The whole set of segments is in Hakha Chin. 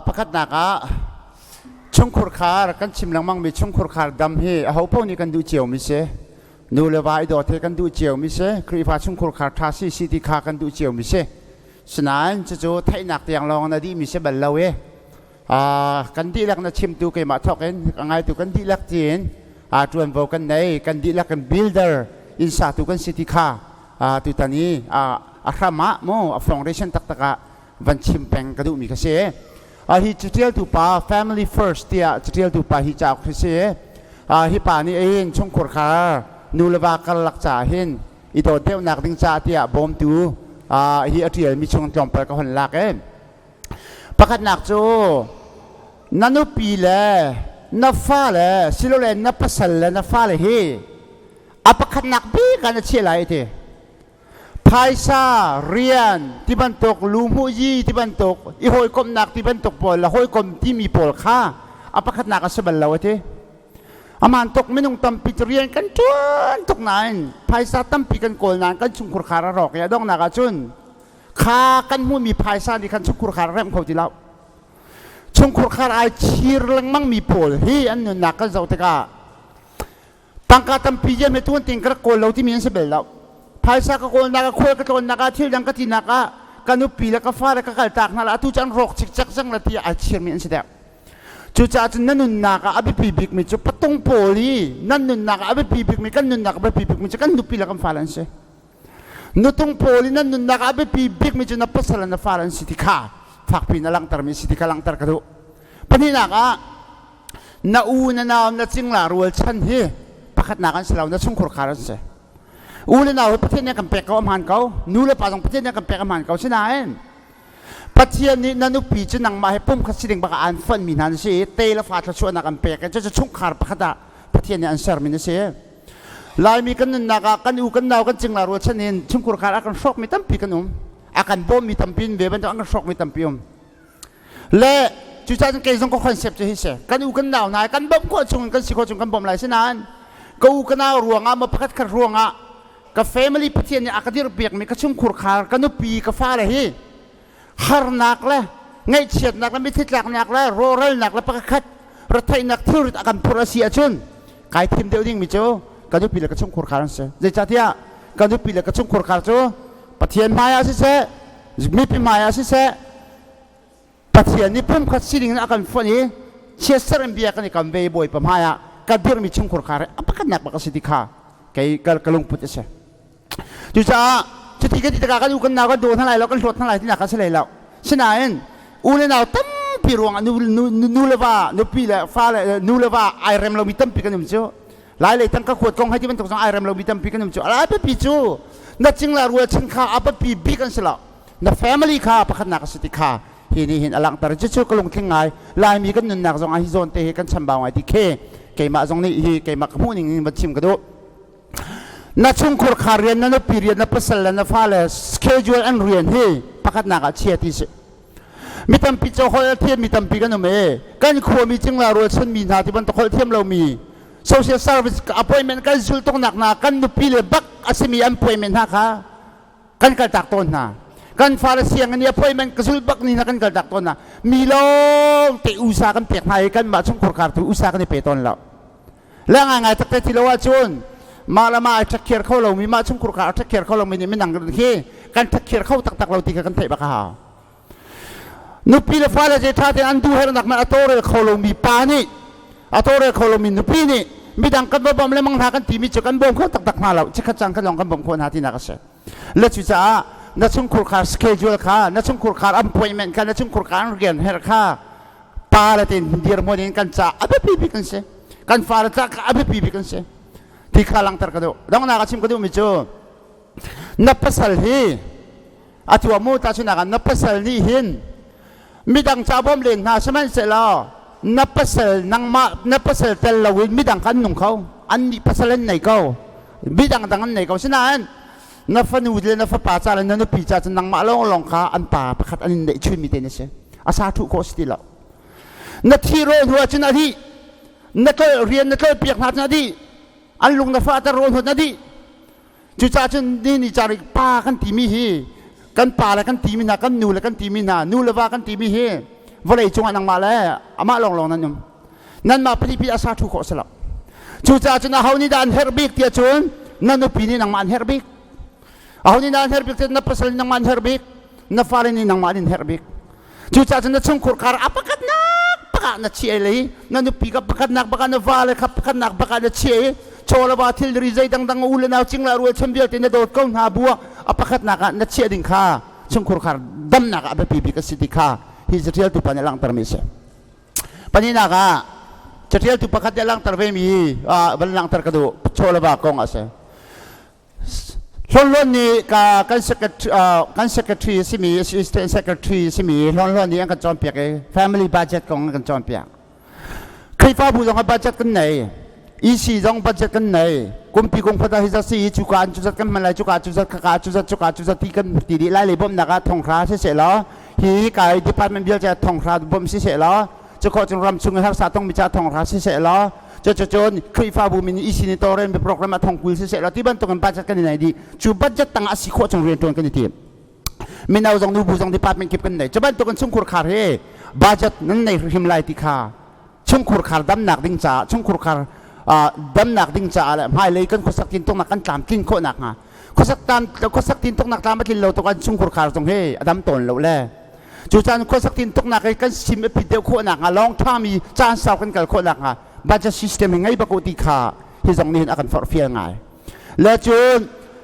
Pakhatnak ah chungkhur khar kan chim lengmang mi chungkhur khar dam hi aho paoh nih kan duh cio mi si. Nu le va i dawt hi kan duh cio mi si. Khrihfa chungkhur khar ṭha si si ti kha kan duh cio mi si. Sinain cucu theihnak tiang lawng na dih mi si bal lo i kan dihlak na chimtu keimah thawk in a ngaitu kan dihlak tiin ṭuanvo kan nei kan dihlak in builder inn satu kan si ti kha tutan i a hram ah mu a foundation taktak ah van chim peng ka duhmi kha si. Hi catialtu pa Family First tiah catialtu pa hi cauk hi si. Hi pa nih in chungkhur khar nu le va karlak caah hin i dawt deuhnak ding caah tiah bawmtu hi a ṭialmi chung tlawmpal ka hon lak e. Pakhatnak cu na nupi le na fale silole na pasal le na fale hi a pakhatnak bik ah na chiah lai ti. Phaisa, rian ti bantuk, luhmuhzi ti bantuk, i hawikomhnak ti bantuk pawl le hawikom timi pawl kha a pakhatnak a si bal lo a ti. Aman tuk minung tampi cu rian kan ṭuan tuk nain phaisa tampi kan kawl nain kan chungkhur khar a rawk i a donghnak ahcun kha kan hmuhmi phaisa nih khan chungkhur khar a remh kho ti lo. Chungkhur khar ai chir lengmang mi pawl hi an nunnak kan zoh tikah Tangka tampi ziam he tuan ting ka rak kawl lo timi an si bel lo. Phaisa ka kawlnak ah khual ka tlawnnak ah thil dang ka tinak ah ka nupi le ka fale ka kaltak hna la atu cu an rawk cikcek cang la ti ai chirmi an si deuh. Cucaah cun na nunnak ah a biapi bikmi cu patung pawl i nan nunnak ah a biapi bikmi kan nunnak a biapi bikmi cu kan nupi le kan fale an si. Nutung pawl i nan nunnak ah a biapi bikmi cu na pasal le na fale an si ti kha fakpi in a langhtermi si ti kha langhter ka duh. Pahnihnak ah na u na nau na cingla rualchan hi pakhatnak an si lo, na chungkhur khar an si. U le nau hi Pathian nih kan pek ko, a hmaan ko. Nu le pa zong Pathian nih kan pek, a hmaan ko. Sinain Pathian nih na nupi cu nangmah he pumkhat si ding bak ah aan fonhmi hna na si i te le fa thluachuahnak an pek i cucu chungkhar pakhat ah Pathian nih an sermi na si. Laimi kan nunnak ah kan u kan nau kan cingla rualchan in chungkhur khar a kan hrawkmi tampi kan um. A kan bawmmi tampi in ve bantuk an kan hrawkmi tampi um. Le cucaah cun kei zong ka concept cu hi si. Kan u kan nau hna kan bawmh khawh chung in kan si khawh chung kan bawmh lai. Sinain ka u ka nau ruangah maw pakhat khat ruangah ka family Pathian nih a ka dirpiakmi ka chungkhur khar ka nupi ka fale hi harnak le ngaihchiatnak le mithitlaknak le rawhralnak le pakhat retheihnak thilrit a kan phurh a si ahcun kai thim deuh dingmi cu ka nupi le ka chungkhur khar an si. Zeicahtiah ka nupi le ka chungkhur khar cu Pathian hmai ah siseh mipi hmai ah siseh Pathian nih pumkhat sining in a kan fonh i chiatser in bia kan i kam ve i Bawipa hmai ah ka dirmi chungkhur khar hi a pakhatnak bak a si ti kha kei ka lungput a si. Cucaah cuti kan ti tikah kan u kan nau kan daw hna lai lo, kan hlawt hna lai tinak a si hlei lo. Sinain u le nau tampi ruangah nu, nu, nu le va, nupi le fa le nu le va ai rem lomi tampi kan um cu. Lai lei tangka kuat kong hai ti bantuk zong ai rem lomi tampi kan um cu. A biapi cu na cingla rualchan kha a biapi bik an si lo. Na family kha pakhatnak a si ti kha hi nih hin a langhter. Cucu ka lungtling ngai. Laimi kan nunnak zong ah hi zawn te hi kan chambau ngai ti khi keimah zong nih hi keimah ka hmuh ning in van chim ka duh. Na chungkhur kha rian, na nupi rian, na pasal le na fale schedule an rian hi pakhatnak ah chia ti si. Mi tampi cu holh a thiam mi tampi kan um e. Kan khuami cingla rualchan mi hna ti bantuk holh thiam lomi social service appointment kan zul tuknak hna kan nupi le bak a simi an appointment hna kha kan kaltak tawn hna. Kan fale sianginn i appointment ka zul bak ni hna kan kaltak tawn hna. Mi lawng te usa kan pek hna i kanmah chungkhur khar tu usa kan i pe tawn lo. Le ngaingai takte ti lo ahcun mah le mah ai ṭhakhiar kho lomi mah chungkhur kha a ṭhakhiar kho lomi nih minang hi kan ṭhakhiar kho taktak lo ti kha kan theih bak a hau. Nupi le fale zei ṭha tein an duh hernak man a tawlrel kho lomi pa nih a tawlrel kho lomi nupi nih midang kan va bawm lengmang hna kan timi cu kan bawm kho taktak hna lo. Chikkhat cang kan lawng kan bawm khawh hna tinak a si. Le cucaah na chungkhur khar schedule kha na chungkhur khar appointment kha na chungkhur khar rian herh kha pa le tein dirhmun in kan ca a biapi bik an si. Kan fale ca kha a biapi bik an si. Ti kha langhter ka duh. Donghnak a chim ka duhmi cu na pasal hi a tuah mu tahchunhnak ah na pasal nih hin midang ca bawm len hna sihmanhsehlaw na pasal nangmah na pasal tel loin midang kha an nung kho an nih pasal an nei ko midang dang an nei ko sinain na fanu le na fapa ca le na nupi ca cu nangmah lawnglawng kha an pa pakhat an in neih chunmi te na si a sa thuh khawh si ti lo na thi rawl hnu ahcun a dih na tlol rian na tlol piak hna cun a dih an lung na fahter rawl hnu na dih. Cucaah cun ni ni caan pa kan timi hi kan pa le kan timi hna, kan nu le kan timi hna, nu le va kan timi hi vawlei cungah nangmah le amah lawnglawng nan um. Nanmah pahnih a sa thu khawh si lo. Cucaah cun aho nih dah an herh bik tiah cun na nupi nih nangmah an herh bik. Aho nih dah an herh bik tiah na pasal nih nangmah an herh bik. Na fale nih nangmah an herh bik. Cucaah cun na chungkhur kar a pakhatnak pakah na chiah i na nupi ka pakhatnak bakah na vale kha pakhatnak bakah na chiah i chaw le va thilri zei dangdang u le nau cingla rual chan vialte na dawt ko hna bu ah a pakhatnak ah na chiah ding kha chungkhur khar damnak ah a biapi bik a si ti kha hi caṭialtu pa nih langhtermi a si. Pahnihnak ah caṭialtu pakhat nih a langhter vemi van langhter ka duh chaw le va kong a si. Hlawnhlawn nih ka kan secretary kan secretary a simi assistant secretary a simi Hlawnhlawn nih an kan cawnpiak i family budget kong an kan cawnpiak. Khrihfabu zong ah budget kan nei. EC zong budget kan nei. Kumpi kum khat ah hi zat si i cuka an cu zat kan hman lai cuka cu zat khaka cu zat cuka cu zat ti kan ti dih lai le bawmhnak ah thonghra si seh law hi ka department vialte ah thonghra bawmh si seh law cukhawh cun ram chung i harsa tongmi ca thonghra si seh law cucun Khrihfabu min EC nih tawlrel mi program ah thongkul si seh law ti bantuk in budget kan i nei dih. Cu budget tang ah si khawh chung rian ṭuan kan i tim. Mino zong nubu zong department kip kan nei. Cu bantuk in chungkhur khar hi budget nan nei hrim lai ti kha chungkhur khar damnak ding caah chungkhur khar damnak ding caah le hmailei kan khuasak tintuknak kan tlamtlin khawh nakhnga khuasak tam khuasak tintuknak tlam a tlin lo tuk an chungkhur khar zong hi a dam tawn lo le cu caan khuasak tintuknak hi kan sim a pit deuh khawh nakhnga long term i caan sau kan kal khawh nakhnga budget system hi ngei bak u ti kha hi zong nih hin a kan forhfial ngai le cun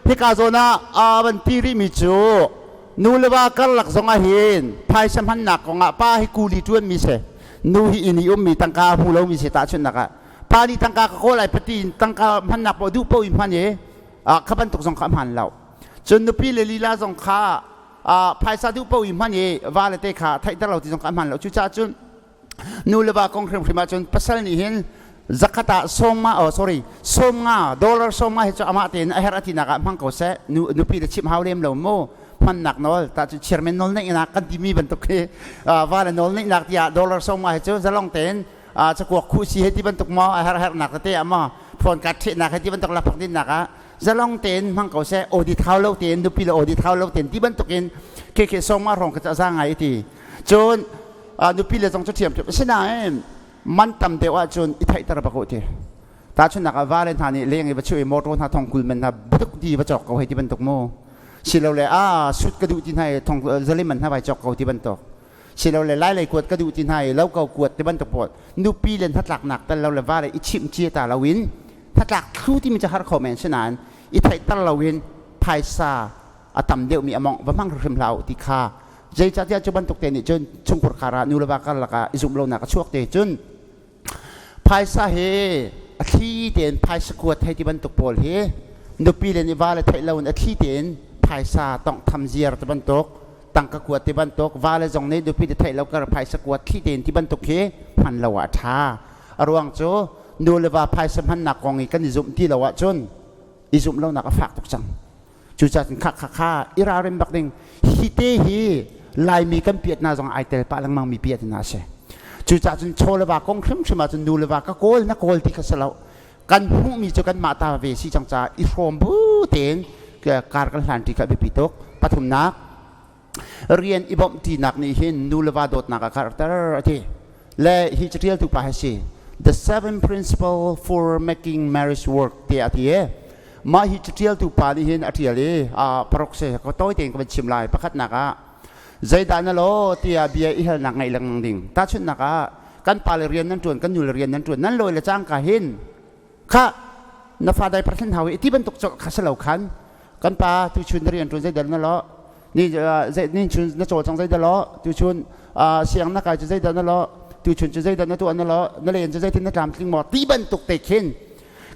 hika zawn ah a van ti rihmi cu nu le va karlak zong ah hin phaisa hmannak kongah pa hi kuli ṭuanmi si nu hi inn i ummi tangka a hmu lomi si tahchunhnak ah pa nih tangka ka kawl ai pati in tangka hmannak paoh duh paoh in hman i kha bantuk zong kha a hmaan lo cun nupi le lila zong kha phaisa duh paoh i hman i va le te kha theihter lo ti zong kha a hmaan lo cucaah cun nu le va kong hrimhrim ahcun pasal nih hin zakhat ah sawmnga oh sorry 50 dollar 50 hi cu amah tein a herh a tinak ah hmang ko seh nu nupi le chimh hau lem lo mu hmannak nawl ta cu chairman nawl neihnak kan timi bantuk khi va le nawl neihnak tiah dollar 50 hi cu zalong tein cakuak khuh si he ti bantuk maw a herh herhnak tete ah maw phone card thehnak he ti bantuk laphak dinnak ah zalong tein hmang ko seh audit hau lo tein nupi le audit hau lo tein ti bantuk in ke ke 50 rong ka za ngai ti cun nupi le zong cu ṭhiam ṭhiam asinain man tam deuh ahcun i theihter bak u ti tahchunhnak ah vale hna nih leng i va chuah i motor hna thong 20 man hna buduk di va cawk ko hei ti bantuk mu silole a sut ka duh ti hna i thong zalim man hna vai cawk ko ti bantuk silole lai lei kuat ka duh ti hna i lo ko kuat ti bantuk pawl nupi le hnatlaknak tel lo le vale i chimh cia ta loin hnatlak thlu timi cu har kho men sinain i theihter loin phaisa a tam deuhmi a mawngh va hmang hrimhrim hlah u ti kha zeicahtiah cu bantuk te nih cun chungkhur khar ah nu le va karlak ah i zumh lonak a chuak te cun phaisa hi a thli tein phaisa kuat hei ti bantuk pawl hi nupi le nih va le theih loin a thli tein phaisa tonghtham ziar ti bantuk tangka kuat ti bantuk va le zong nih nupi le theih lo kar phaisa kuat thli tein ti bantuk hi hman lo ah a ṭha a ruang cu nu le va phaisa hmannak kong i kan i zumh ti lo ahcun i zumh lonak a fak tuk cang Cucaah cun kha kha kha i ralrin bak ding hi te hi Laimi kan piat hna zong ai tel pah lengmang mi piat hna a si. Cucaah cun chaw le va kong hrimhrim ahcun nu le va ka kawl na kawl ti kha si lo. Kan hmuhmi cu kanmah ta ve si cang caah i hrawm bu tein kar kan hlan ṭi kha a biapi tuk. Pathumnak, rian i bawmh ṭinak nih hin nu le va dawtnak a karhter a ti. Le hi caṭialtu pa hi si The Seven Principle for Making Marriage Work tiah a ti i mah hi caṭialtu pa nih hin a ṭial i paruk si ka tawi tein ka van chim lai. Pakhatnak ah zeidah na law tiah bia i halnak ngeih lengmang ding. Tahchunhnak ah kan pale rian nan ṭuan, kan nule rian nan ṭuan, nan lawi le cangka hin kha na fa dai parthlen hau i ti bantuk cu kha si lo khan kan pa tuchun na rian ṭuan zeidal na law ni ni chun na cawlcang zeidal law tuchun siang na kai cu zeidal na law tuchun cu zeidal na tuah na law na len cu zeitin na tlamtling maw ti bantuk te khin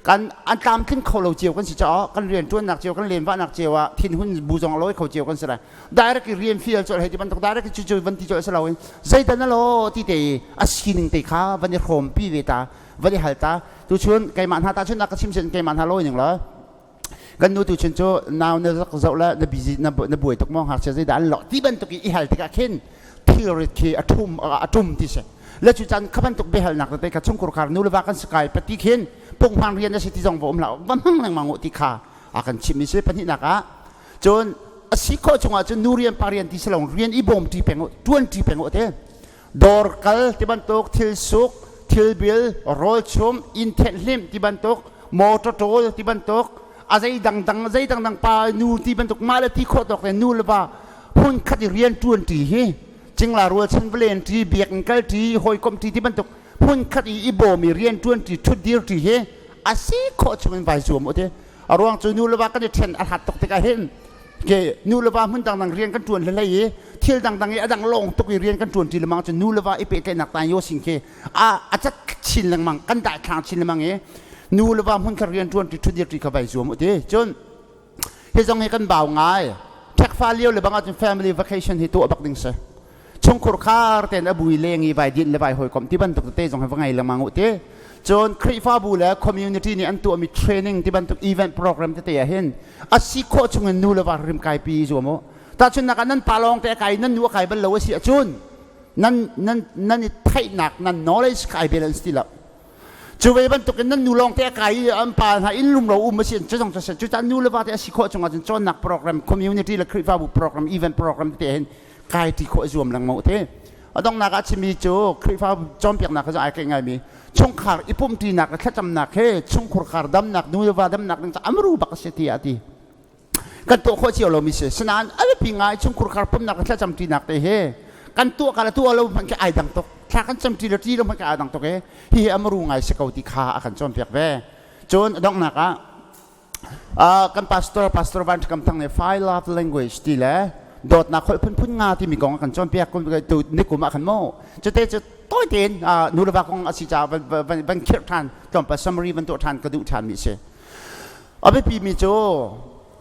kan an tlamtling kho lo cio kan si caah kan rian ṭuannak cio kan lenvahnak cio ah thinhun bu zong a lawi kho cio kan si lai direct rian fial cu hei ti bantuk direct cu cu van ti cu si lo in zeidan na law ti te a sining te kha van i hrawmpi ve ta van i hal ta tuchun keimah hna ta chun ka chim sin keimah hna lawi ning la kan nu tu chun cu nau na zak zoh la na busy na na buai tuk maw ngakchia zeidah an lok ti bantuk i hal tikah khin thilrit khi a thum a tum ti si le cu caan kha bantuk biahalnak tete kha chungkhur khar nu le va kan sakai pati khin punghmang rian a si ti zong va um hlah va hmang lengmang u ti kha. a kan chimmi si. Pahnihnak ah cun a si khawh chungah cun nu rian pa rian ti si lo, rian i bawm ṭi peng u, ṭuan ṭi peng u te. Dawr kal ti bantuk, thil suk, thil bil, rawl chum, inn thenh hlimh ti bantuk, motor ṭawl ti bantuk, a zei dangdang zei dangdang pa nu ti bantuk mah le ti khawh tawk le nu le va hmun khat i rian ṭuan ṭi hi, cingla rualchan va len ṭi, biakinn kal ṭi, hawikom ṭi ti bantuk hmun khat i i bawm i rian ṭuan ṭi, ṭhut dir ṭi hi a si khawh chung in vai zuam u ti. A ruang cu nu le va kan i ṭhen a hlat tuk tikah hin ke nu le va hmun dangdang rian kan ṭuan hlei i thil dangdang i a dang lawng tuk i rian kan ṭuan ṭi lengmang cu nu le va i pehtlaihnak tan yo sing khi a a cat chin lengmang, kan daithlang chin lengmang i nu le va hmun khat rian ṭuan ṭi, ṭhut dir ṭi kha vai zuam u ti. Cun hi zong hi kan bau ngai. Ṭhekfa lio le bang ahcun family vacation hi tuah bak ding si. Chungkhur khar tein a bui leng i vai din le vai hawikom ti bantuk tete zong hi va ngei lengmang u ti. Cun Khrihfabu le community nih an tuahmi training ti bantuk event program tete ah hin a si khawh chungin nu le va rim kaipi zuam u. Tahchunhnak ah, nan pa lawng te a kai, nan nu a kai bal lo a si ahcun nan nan nan i theihnak, nan knowledge kai balance ti lo. Cu ve bantukin nan nu lawng te a kai i an pa hna inn lumro um a si cu zong cu cucaah nu le va te a si khawh chungah cun cawnnak program, community le Khrihfabu program, event program tete hin kai ṭi khawh zuam lengmang te. A donghnak ah chimmi cu Khrihfa cawnpiaknak cu ai keih ngaimi chungkhar i pumṭinak le thlacamnak he chungkhur khar damnak, nu le va damnak ding cu amru bak a si tiah a ti. Kan tuah khawh cio lomi si, sinain a biapi ngai. Chungkhur khar pumnak le thlacam ṭinak te hi kan tuah ka le tuah lo hmanh khi ai dang tuk. Thla kan cam ṭi le ṭi lo hmanh khi ai dang tuk i hihi amru ngai si ko ti kha a kan cawnpiak ve. Cun a donghnak ah kan pastor, Pastor Van Kam Thang nih Five Love Language ti le dawtnak holh phunphun nga timi kong a kan cawnpiak tu nikum ah khan mu. Cute cu tawi tein nu le va kong a si caah van khirh ṭhan tlawmpal, summary van tuah ṭhan ka duh ṭhan mi si. A biapi mi cu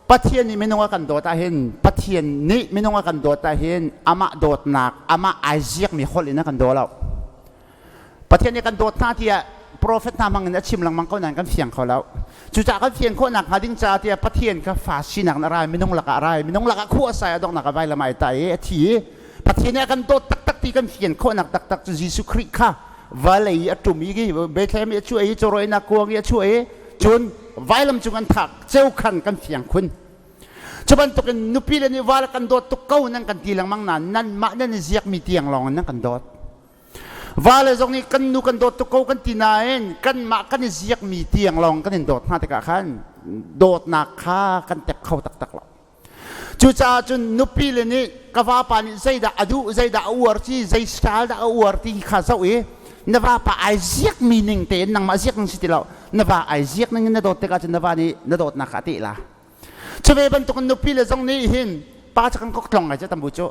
Pathian nih minung a kan dawt ahhin, Pathian nih minung a kan dawt ahhin amah dawtnak, amah ai ziakmi holh in a kan daw lo. Pathian nih kan dawt hna tiah profet hna hmang in a chim lengmang ko nain kan fiang kho lo. Cucaah kan fian khawh nakhnga ding caah tiah Pathian kha fa sinak in a rai, minung lakah a rai, minung lakah khua a sai, a donghnak ah vailam ai tai i a thi i Pathian nih a kan dawt taktak ti kan fian khawhnak taktak cu Jesuh Khrih kha vawlei i a ṭum i Bethlehem i a chuah i cawrawinak kuang i a chuah i cun vailam cung an thak ceu khan kan fiang khun. Cu bantukin nupi le nih va le kan dawt tuk ko nan kan ti lengmang nain nanmah nan i ziakmi tiang lawng in nan kan dawt. Va le zong nih kan nu kan dawt tuk ko kan ti nain kanmah kan i ziakmi tiang lawng kan in dawt hna tikah khan dawtnak kha kan tep kho taktak lo. Cucaah cun nupi le nih ka vapa nih zeidah a duh, zeidah a uar ci, zei style dah a uar ti kha zoh i na vapa ai ziakmi ning tein, nangmah ziak ning si ti lo, na va ai ziak ning in na dawt tikah cun na va nih na dawtnak kha a teh la. Cu ve bantukin nupi le zong nih hin pa cu kan kok tlong ngai cu tambu cu.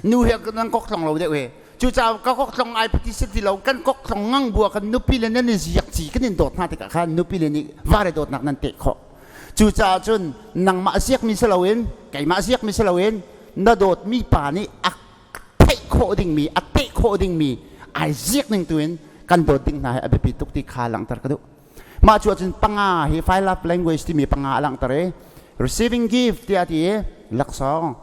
Nu he nan kok tlong lo deuh he. Cucaah ka kok tlong ai pati si ti lo, kan kok tlong ngang bua kan nupi le nan i ziak ci kan in dawt hna tikah khan nupi le nih vare dawtnak nan teh khawh. Cucaah cun nangmah ziakmi si loin, keimah ziakmi si loin, na dawtmi pa nih a theih khawh dingmi, a teh khawh dingmi ai ziak ning tu in kan dawt ding hna hi a biapi tuk ti kha langhter ka duh. Mah cu ahcun panga hi Five Love Language timi panga a langhter i receiving gift tiah ti i laksawng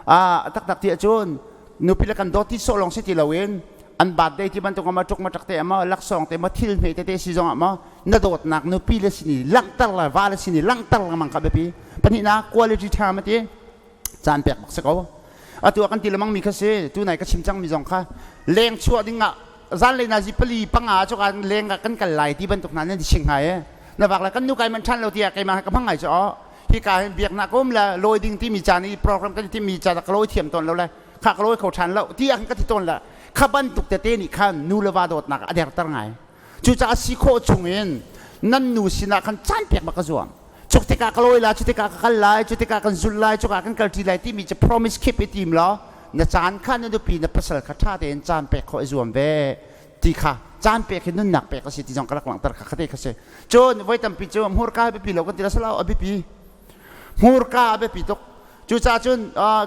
a taktak ti ahcun nupi le kan dawt ti sawh lawng si ti loin an birthday ti bantuk ma tuk ma tak te ma laksawng te ma thil hme tete si zong ah ma na dawtnak nupi le sin i langhter le va le sin i langhter lengmang kha biapi. Pahnihnak, quality time a ti, caan pek bak si ko. Atu ah kan ti lengmang mi kha si. Tu nai ka chim cang mi zong kha, leng chuah ding ah zanlei nazi pali panga cu kan leng ah kan kal lai ti bantuk hna nan ching ngai e. Na vak le kan nu kai man than lo tiah keimah ka hmang ngai cu o hi ka hin biaknak um le lawi ding timi caan i program kan timi caan ka lawi thiam tawn lo le kha ka lawi kho than lo ti ah ka ti tawn le kha bantuk tete nih khan nu le va dawtnak a derter ngai. Cucaah si khawh chungin nan nu sinah khan caan pek bak ka zuam. Cuk tikah ka lawi lai, cu tikah ka kal lai, cu tikah kan zul lai, cuka kan kal ṭi lai timi cu promise keep i tim law na caan kha na nupi, na pasal kha ṭha tein caan pek khawh i zuam ve ti kha, caan pek hi nunnak pek a si ti zong ka rak langhter kha khate kha si. Cun voi tampi cu hmurka biapi lo kan ti la salo, a biapi. Hmurka a biapi tuk. Cucaah cun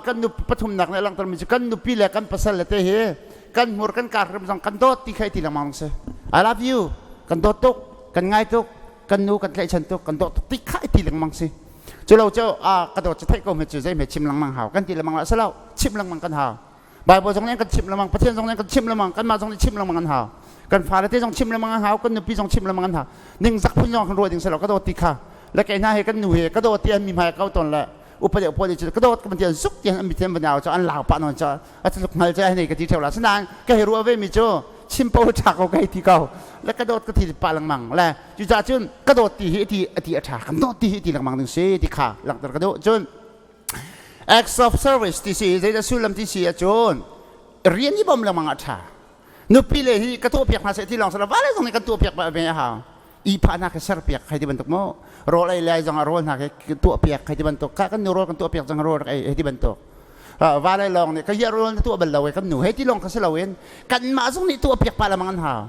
kan nu pathumnak nih a langhtermi cu kan nupi le kan pasal le te hi kan hmur kan kar hrim zong kan dawt ti kha i ti lengmang si. I love you, kan dawt tuk, kan ngai tuk, kan nu kan tlaihchan tuk, kan dawt tuk ti kha i ti lengmang si. Cu lo cu ka dawt cu theih ko hme cu, zei hme chim lengmang hau kan ti lengmang la salo, chim lengmang kan hau. Bible zong nih kan chimh lengmang, Pathian zong nih kan chimh lengmang, kanmah zong nih chimh lengmang an hau. Kan fale te zong chimh lengmang an hau, kan nupi zong chimh lengmang an hau. Ningzak phun zong kan ruah ding si lo, ka dawt ti kha. Le kei hna he kan nu he ka dawt ti an mi hmai kau ton le upa deuh pawl nih ka dawt ka tian zuk tian an mithiam banau cho an lau pa non cho a tluk hngal cha hei ka ti theu la sinain ka hei ruah ve mi cu chim po tha ko kai ti ko le ka dawt ka ti pa lengmang le cu ca cun ka dawt ti hi ti ati a tha kan dawt ti hi ti lengmang ding si ti kha langhter ka duh. Cun acts of service ti si zeidah sullam ti si ahcun rian i bom lengmang a tha. Nupi le hi ka tuah piak hna seh ti lawng sala vale zong nih kan tuah piak ve a hau. I phah hna kha ser piak khai ti bantuk mo rawl ei lai zong ah rawl hna kha tuah piak khai ti bantuk kha kan nu rawl kan tuah piak zong rawl rak ei hei ti bantuk. Vale lawng nih ka hiar rawl na tuah bal lo e kan nu hei ti lawng kha si loin kanmah zong nih tuah piak pa lamang an hau.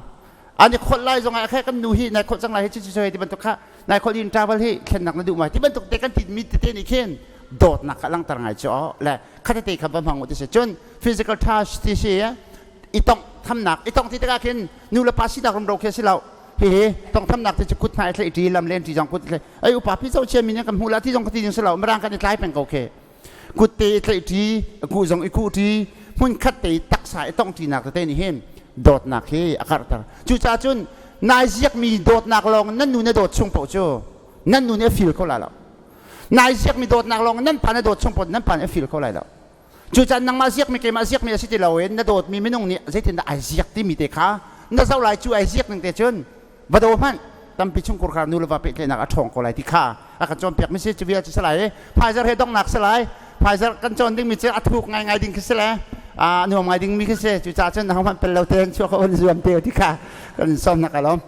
An i kholh lai zong ah kha kan nu hi nai kholh cang lai hi chi chi ti bantuk kha nai kholh in travel hi thlennak na duh mai ti bantuk te kan ti mi tete nih khin dawtnak kha langhter ngai cu le khatete kha va hmang u ti si. Cun physical touch ti si i tongh thamnak i tongh ti tikah khin nu le pa sinak rumro khi a si lo. Hihi tongh thamnak ti cu kut hna i thlaih ṭi lam len ṭi zong kut ai upa pi zoh chia mi nih kan hmuh la ti zong ka ti ding si lo. Mirang kan i tlai peng ko khi kut te i tlaih ṭi ku zong i kuh ṭi hmun khat te i taksa i tongh ṭinak tete nih hin dawtnak hi a karhter. Cucaah cun nai ziakmi dawtnak lawng nan nu na dawt chung paoh cu nan nu nih a feel kho lai lo. Nai ziakmi dawtnak lawng nan pa na dawt chung paoh nan pa nih a feel kho lai lo. Cucaah nangmah ziakmi keimah ziakmi a si ti loin na dawtmi minung nih zeitindah ai ziak timi te kha na zoh lai. Cu ai ziak ning te cun va daw hmanh tampi chungkhur kha nu le va pehtlaihnak a ṭhawng ko lai ti kha a kan cawnpiak mi si. Cu vial cu si lai i Pfizer he donghnak si lai. Pfizer kan cawn dingmi cu a thuk ngaingai ding khi si le a nuam ngai dingmi khi si. Cucaah cun ahohmanh pel lo tein chuak on zuam te ti kha kan sawmnak a lawm.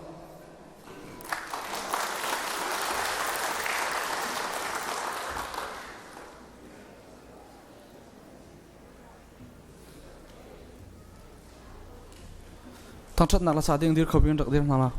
Thangṭhatnak le sa ding dir kho in rak dir hna la.